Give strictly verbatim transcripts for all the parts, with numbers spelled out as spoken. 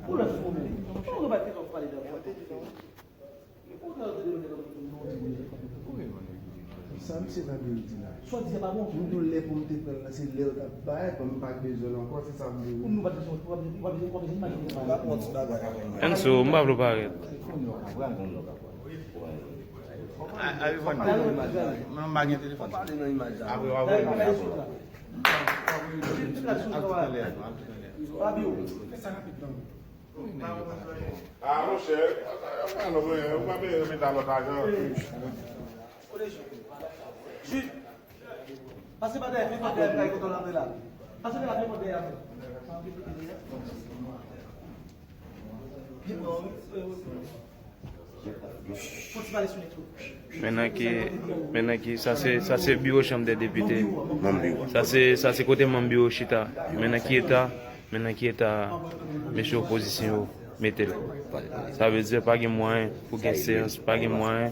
Pou lòt fo men. Pou lòt fo men. Sa misye ta vle di la. Swadizan pa bon. M di w lè pou m te pran l la, se lè yo t ap bay, bon, m pa t bezwen l ankò, se sa m di w. Pou nou pa bezwen, pa bezwen, pa bezwen, pa bezwen imajine. Anso, m pa vle w parèt. Mwen m pa gen telefòn. Apre w ap wè l. Fabio. Fè sa rapid non. Ah, monchè, ou pa bezwen remèt a lòt ajan. Jude, pase pa dèyè, vin pa dèyè, m kay kontan antre la. Pase la, vin pa dèyè. Fò ti pale sou mikwo. Men nan ki, men nan ki, sa se, sa se biwo chanm dè depite. Manm biwo. Sa se, sa se kote manm biwo chita. Men nan ki eta, men nan ki eta mesye opozisyon yo mete l. Sa vle di pa gen mwayen pou gen seyans, pa gen mwayen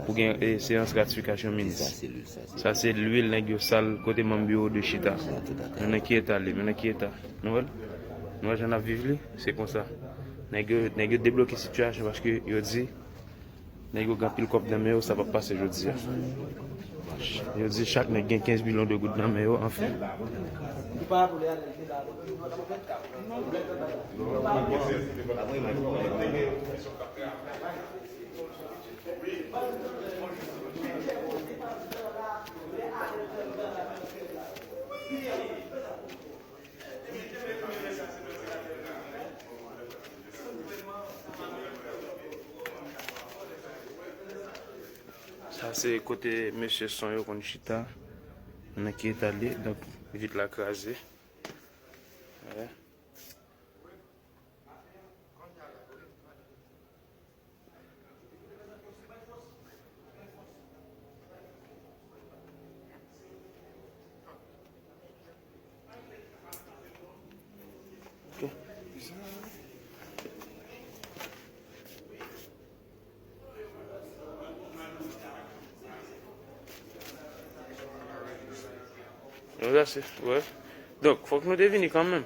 pou gen, eh, seyans ratifikasyon minis. Sa se lwil nèg yo sal kote manm biwo de chita. Men nan ki eta li, men nan ki eta. Nou wè l? Nou wè jan n ap viv li? Se konsa. Nèg yo, nèg yo debloke sitiyasyon paske yo di nèg yo gen anpil kòb nan men yo, sa p ap pase jodi a. Yo di chak nèg gen kenz milyon de goud nan men yo, anfen. Sa se kote mesye son yo konn chita. Nan ki eta li, donk vit la kraze. Wè. Donk, fòk nou te vini kanmenm.